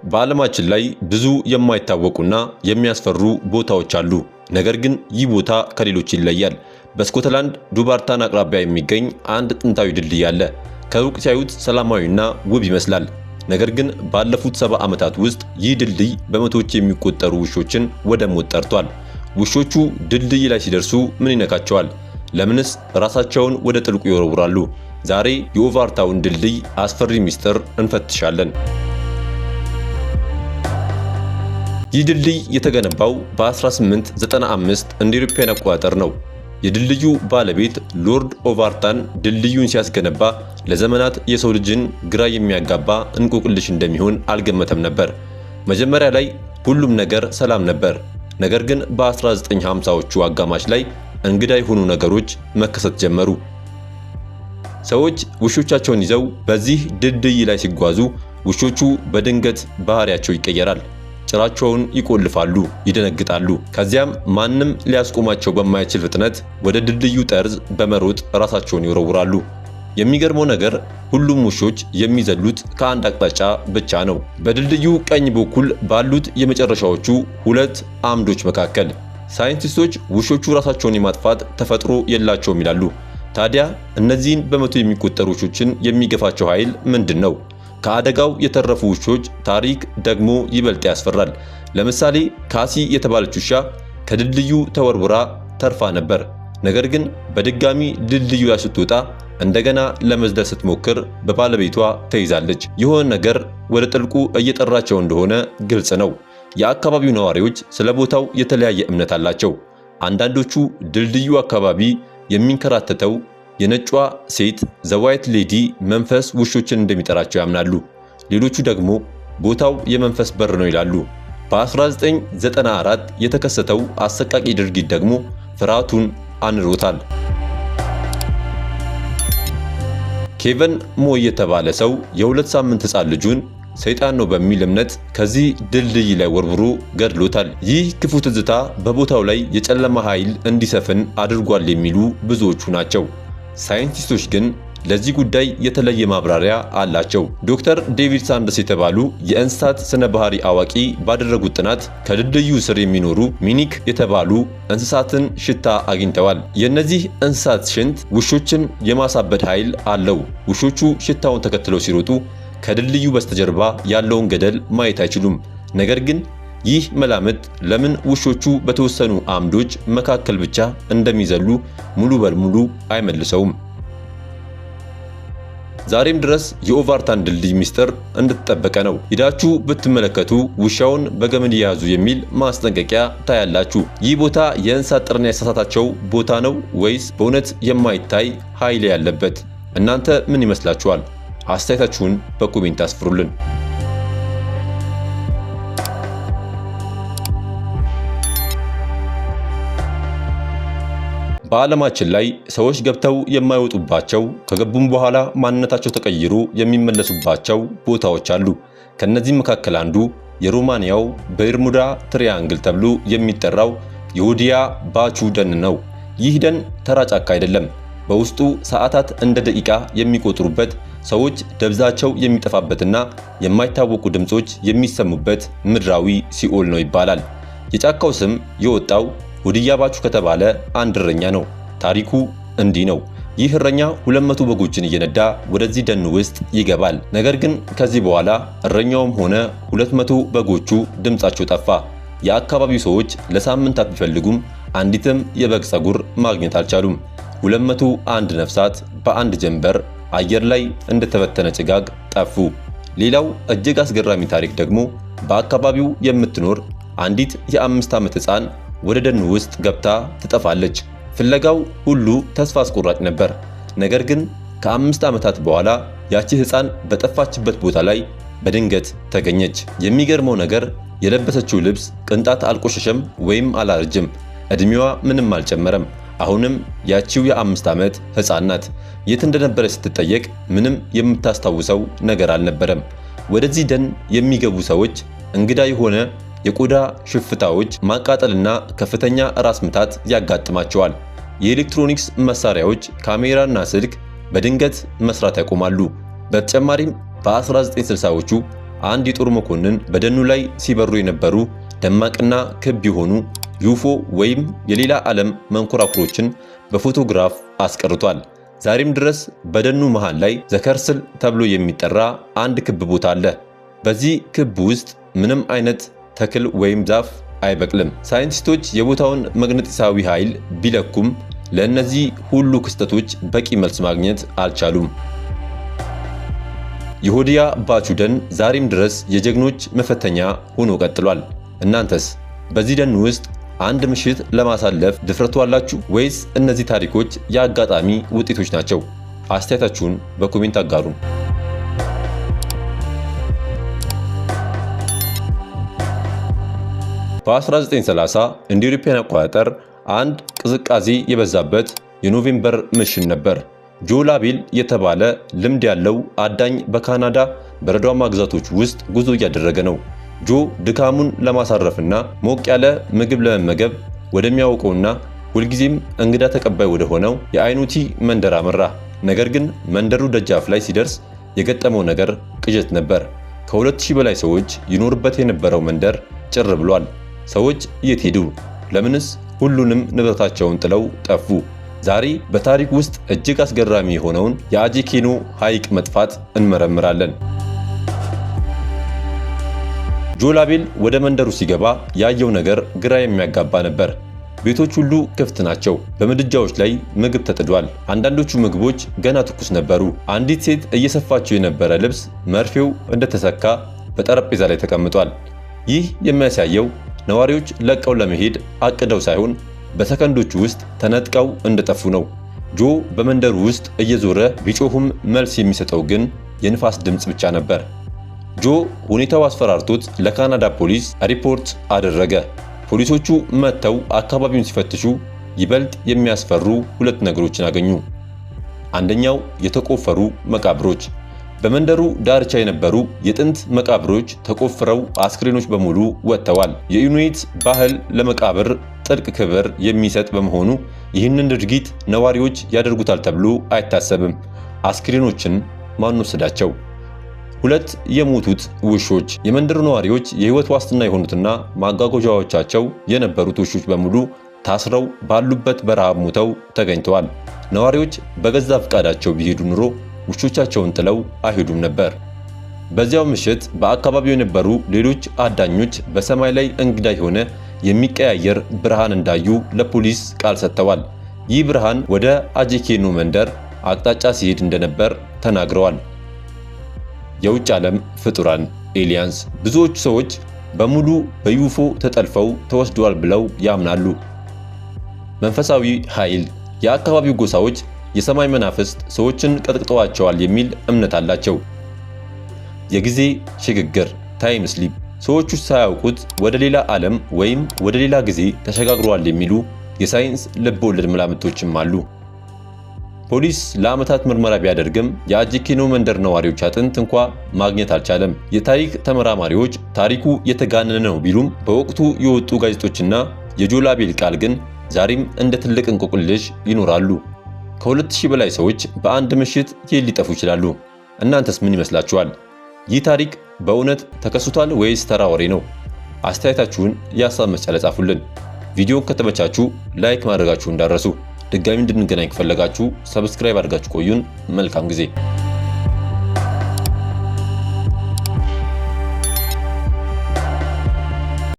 በዓለማችን ላይ ብዙ የማይታወቁና የሚያስፈሩ ቦታዎች አሉ። ነገር ግን ይህ ቦታ ከሌሎች ይለያል። በስኮትላንድ ዱባርታን አቅራቢያ የሚገኝ አንድ ጥንታዊ ድልድይ አለ። ከሩቅ ሲያዩት ሰላማዊና ውብ ይመስላል። ነገር ግን ባለፉት 70 ዓመታት ውስጥ ይህ ድልድይ በመቶዎች የሚቆጠሩ ውሾችን ወደ ሞት ጠርቷል። ውሾቹ ድልድይ ላይ ሲደርሱ ምን ይነካቸዋል? ለምንስ ራሳቸውን ወደ ጥልቁ ይወረውራሉ? ዛሬ የኦቫርታውን ድልድይ አስፈሪ ሚስጥር እንፈትሻለን። ይህ ድልድይ የተገነባው በ1895 እንደ አውሮፓውያን አቆጣጠር ነው። የድልድዩ ባለቤት ሎርድ ኦቫርታን ድልድዩን ሲያስገነባ ለዘመናት የሰው ልጅን ግራ የሚያጋባ እንቆቅልሽ እንደሚሆን አልገመተም ነበር። መጀመሪያ ላይ ሁሉም ነገር ሰላም ነበር። ነገር ግን በ1950ዎቹ አጋማሽ ላይ እንግዳ የሆኑ ነገሮች መከሰት ጀመሩ። ሰዎች ውሾቻቸውን ይዘው በዚህ ድልድይ ላይ ሲጓዙ ውሾቹ በድንገት ባህሪያቸው ይቀየራል። ጭራቸውን ይቆልፋሉ፣ ይደነግጣሉ። ከዚያም ማንም ሊያስቆማቸው በማይችል ፍጥነት ወደ ድልድዩ ጠርዝ በመሮጥ ራሳቸውን ይወረውራሉ። የሚገርመው ነገር ሁሉም ውሾች የሚዘሉት ከአንድ አቅጣጫ ብቻ ነው፣ በድልድዩ ቀኝ በኩል ባሉት የመጨረሻዎቹ ሁለት አምዶች መካከል። ሳይንቲስቶች ውሾቹ ራሳቸውን የማጥፋት ተፈጥሮ የላቸውም ይላሉ። ታዲያ እነዚህን በመቶ የሚቆጠሩ ውሾችን የሚገፋቸው ኃይል ምንድን ነው? ከአደጋው የተረፉ ውሾች ታሪክ ደግሞ ይበልጥ ያስፈራል። ለምሳሌ ካሲ የተባለች ውሻ ከድልድዩ ተወርውራ ተርፋ ነበር። ነገር ግን በድጋሚ ድልድዩ ላይ ስትወጣ እንደገና ለመዝለል ስትሞክር በባለቤቷ ተይዛለች። የሆነ ነገር ወደ ጥልቁ እየጠራቸው እንደሆነ ግልጽ ነው። የአካባቢው ነዋሪዎች ስለ ቦታው የተለያየ እምነት አላቸው። አንዳንዶቹ ድልድዩ አካባቢ የሚንከራተተው የነጯ ሴት the White Lady መንፈስ ውሾችን እንደሚጠራቸው ያምናሉ። ሌሎቹ ደግሞ ቦታው የመንፈስ በር ነው ይላሉ። በ1994 የተከሰተው አሰቃቂ ድርጊት ደግሞ ፍርሃቱን አንሮታል። ኬቨን ሞይ የተባለ ሰው የ2 ሳምንት ሕፃን ልጁን ሰይጣን ነው በሚል እምነት ከዚህ ድልድይ ላይ ወርውሮ ገድሎታል። ይህ ክፉ ትዝታ በቦታው ላይ የጨለማ ኃይል እንዲሰፍን አድርጓል የሚሉ ብዙዎቹ ናቸው። ሳይንቲስቶች ግን ለዚህ ጉዳይ የተለየ ማብራሪያ አላቸው። ዶክተር ዴቪድ ሳንደስ የተባሉ የእንስሳት ስነ ባህሪ አዋቂ ባደረጉት ጥናት ከድልድዩ ስር የሚኖሩ mink የተባሉ እንስሳትን ሽታ አግኝተዋል። የእነዚህ እንስሳት ሽንት ውሾችን የማሳበድ ኃይል አለው። ውሾቹ ሽታውን ተከትለው ሲሮጡ ከድልድዩ በስተጀርባ ያለውን ገደል ማየት አይችሉም። ነገር ግን ይህ መላምት ለምን ውሾቹ በተወሰኑ አምዶች መካከል ብቻ እንደሚዘሉ ሙሉ በሙሉ አይመልሰውም። ዛሬም ድረስ የኦቫርታን ድልድይ ሚስጥር እንደተጠበቀ ነው። ሂዳችሁ ብትመለከቱ ውሻውን በገመድ የያዙ የሚል ማስጠንቀቂያ ታያላችሁ። ይህ ቦታ የእንስሳት ጠረን ያሳሳታቸው ቦታ ነው ወይስ በእውነት የማይታይ ኃይል ያለበት? እናንተ ምን ይመስላችኋል? አስተያየታችሁን በ comment አስፍሩልን። በዓለማችን ላይ ሰዎች ገብተው የማይወጡባቸው፣ ከገቡም በኋላ ማንነታቸው ተቀይሮ የሚመለሱባቸው ቦታዎች አሉ። ከነዚህም መካከል አንዱ የሮማንያው ቤርሙዳ ትሪያንግል ተብሎ የሚጠራው የሆዲያ ባቹ ደን ነው። ይህ ደን ተራ ጫካ አይደለም። በውስጡ ሰዓታት እንደ ደቂቃ የሚቆጥሩበት፣ ሰዎች ደብዛቸው የሚጠፋበትና የማይታወቁ ድምጾች የሚሰሙበት ምድራዊ ሲኦል ነው ይባላል። የጫካው ስም የወጣው ሆዲያ ባቹ ከተባለ አንድ እረኛ ነው። ታሪኩ እንዲህ ነው። ይህ እረኛ 200 በጎችን እየነዳ ወደዚህ ደን ውስጥ ይገባል። ነገር ግን ከዚህ በኋላ እረኛውም ሆነ 200 በጎቹ ድምጻቸው ጠፋ። የአካባቢው ሰዎች ለሳምንታት ቢፈልጉም አንዲትም የበግ ፀጉር ማግኘት አልቻሉም። 201 ነፍሳት በአንድ ጀንበር አየር ላይ እንደተበተነ ጭጋግ ጠፉ። ሌላው እጅግ አስገራሚ ታሪክ ደግሞ በአካባቢው የምትኖር አንዲት የ5 ዓመት ሕፃን ወደ ደኑ ውስጥ ገብታ ትጠፋለች። ፍለጋው ሁሉ ተስፋ አስቆራጭ ነበር። ነገር ግን ከ5 ዓመታት በኋላ ያቺ ሕፃን በጠፋችበት ቦታ ላይ በድንገት ተገኘች። የሚገርመው ነገር የለበሰችው ልብስ ቅንጣት አልቆሸሸም ወይም አላረጅም። ዕድሜዋ ምንም አልጨመረም። አሁንም ያቺው የ5 ዓመት ሕፃን ናት። የት እንደነበረች ስትጠየቅ ምንም የምታስታውሰው ነገር አልነበረም። ወደዚህ ደን የሚገቡ ሰዎች እንግዳ የሆነ የቆዳ ሽፍታዎች፣ ማቃጠልና ከፍተኛ ራስ ምታት ያጋጥማቸዋል። የኤሌክትሮኒክስ መሳሪያዎች፣ ካሜራና ስልክ በድንገት መስራት ያቆማሉ። በተጨማሪም በ1960ዎቹ አንድ የጦር መኮንን በደኑ ላይ ሲበሩ የነበሩ ደማቅና ክብ የሆኑ UFO ወይም የሌላ ዓለም መንኮራኩሮችን በፎቶግራፍ አስቀርቷል። ዛሬም ድረስ በደኑ መሃል ላይ The Circle ተብሎ የሚጠራ አንድ ክብ ቦታ አለ። በዚህ ክብ ውስጥ ምንም አይነት ተክል ወይም ዛፍ አይበቅልም። ሳይንቲስቶች የቦታውን መግነጢሳዊ ኃይል ቢለኩም ለእነዚህ ሁሉ ክስተቶች በቂ መልስ ማግኘት አልቻሉም። የሆዲያ ባቹ ደን ዛሬም ድረስ የጀግኖች መፈተኛ ሆኖ ቀጥሏል። እናንተስ በዚህ ደን ውስጥ አንድ ምሽት ለማሳለፍ ድፍረቱ አላችሁ ወይስ እነዚህ ታሪኮች የአጋጣሚ ውጤቶች ናቸው? አስተያየታችሁን በ comment አጋሩን። በ1930 እንደ አውሮፓውያን አቆጣጠር አንድ ቅዝቃዜ የበዛበት የ November ምሽት ነበር። ጆ ላቤል የተባለ ልምድ ያለው አዳኝ በካናዳ በረዷማ ግዛቶች ውስጥ ጉዞ እያደረገ ነው። ጆ ድካሙን ለማሳረፍና ሞቅ ያለ ምግብ ለመመገብ ወደሚያውቀውና ሁልጊዜም እንግዳ ተቀባይ ወደሆነው የአይኑቲ መንደር አመራ። ነገር ግን መንደሩ ደጃፍ ላይ ሲደርስ የገጠመው ነገር ቅዠት ነበር። ከ2000 በላይ ሰዎች ይኖርበት የነበረው መንደር ጭር ብሏል። ሰዎች የት ሄዱ? ለምንስ ሁሉንም ንብረታቸውን ጥለው ጠፉ? ዛሬ በታሪክ ውስጥ እጅግ አስገራሚ የሆነውን የአጄኬኖ ሐይቅ መጥፋት እንመረምራለን። ጆ ላቤል ወደ መንደሩ ሲገባ ያየው ነገር ግራ የሚያጋባ ነበር። ቤቶች ሁሉ ክፍት ናቸው። በምድጃዎች ላይ ምግብ ተጥዷል። አንዳንዶቹ ምግቦች ገና ትኩስ ነበሩ። አንዲት ሴት እየሰፋቸው የነበረ ልብስ መርፌው እንደተሰካ በጠረጴዛ ላይ ተቀምጧል። ይህ የሚያሳየው ነዋሪዎች ለቀው ለመሄድ አቅደው ሳይሆን በሰከንዶቹ ውስጥ ተነጥቀው እንደጠፉ ነው። ጆ በመንደሩ ውስጥ እየዞረ ቢጮሁም መልስ የሚሰጠው ግን የንፋስ ድምፅ ብቻ ነበር። ጆ ሁኔታው አስፈራርቶት ለካናዳ ፖሊስ ሪፖርት አደረገ። ፖሊሶቹ መጥተው አካባቢውን ሲፈትሹ ይበልጥ የሚያስፈሩ ሁለት ነገሮችን አገኙ። አንደኛው የተቆፈሩ መቃብሮች። በመንደሩ ዳርቻ የነበሩ የጥንት መቃብሮች ተቆፍረው አስክሬኖች በሙሉ ወጥተዋል። የኢኑይት ባህል ለመቃብር ጥልቅ ክብር የሚሰጥ በመሆኑ ይህንን ድርጊት ነዋሪዎች ያደርጉታል ተብሎ አይታሰብም። አስክሬኖችን ማን ወሰዳቸው? ሁለት የሞቱት ውሾች። የመንደሩ ነዋሪዎች የህይወት ዋስትና የሆኑትና ማጓጓዣዎቻቸው የነበሩት ውሾች በሙሉ ታስረው ባሉበት በረሃብ ሞተው ተገኝተዋል። ነዋሪዎች በገዛ ፈቃዳቸው ቢሄዱ ኑሮ ውሾቻቸውን ጥለው አይሄዱም ነበር። በዚያው ምሽት በአካባቢው የነበሩ ሌሎች አዳኞች በሰማይ ላይ እንግዳ የሆነ የሚቀያየር ብርሃን እንዳዩ ለፖሊስ ቃል ሰጥተዋል። ይህ ብርሃን ወደ አጄኬኖ መንደር አቅጣጫ ሲሄድ እንደነበር ተናግረዋል። የውጭ ዓለም ፍጡራን aliens። ብዙዎቹ ሰዎች በሙሉ በ UFO ተጠልፈው ተወስደዋል ብለው ያምናሉ። መንፈሳዊ ኃይል። የአካባቢው ጎሳዎች የሰማይ መናፍስት ሰዎችን ቀጥቅጠዋቸዋል የሚል እምነት አላቸው። የጊዜ ሽግግር time slip። ሰዎቹ ሳያውቁት ወደ ሌላ ዓለም ወይም ወደ ሌላ ጊዜ ተሸጋግረዋል የሚሉ የሳይንስ ልብ ወለድ መላምቶችም አሉ። ፖሊስ ለዓመታት ምርመራ ቢያደርግም የአጄኬኖ መንደር ነዋሪዎች አጥንት እንኳ ማግኘት አልቻለም። የታሪክ ተመራማሪዎች ታሪኩ የተጋነነ ነው ቢሉም በወቅቱ የወጡ ጋዜጦችና የጆ ላቤል ቃል ግን ዛሬም እንደ ትልቅ እንቆቅልሽ ይኖራሉ። ከ2000 በላይ ሰዎች በአንድ ምሽት የት ሊጠፉ ይችላሉ? እናንተስ ምን ይመስላችኋል? ይህ ታሪክ በእውነት ተከስቷል ወይስ ተራ ወሬ ነው? አስተያየታችሁን የሀሳብ መስጫ ላይ ጻፉልን። ቪዲዮን ከተመቻችሁ like ማድረጋችሁ እንዳትረሱ። ድጋሚ እንድንገናኝ ከፈለጋችሁ subscribe አድርጋችሁ ቆዩን። መልካም ጊዜ።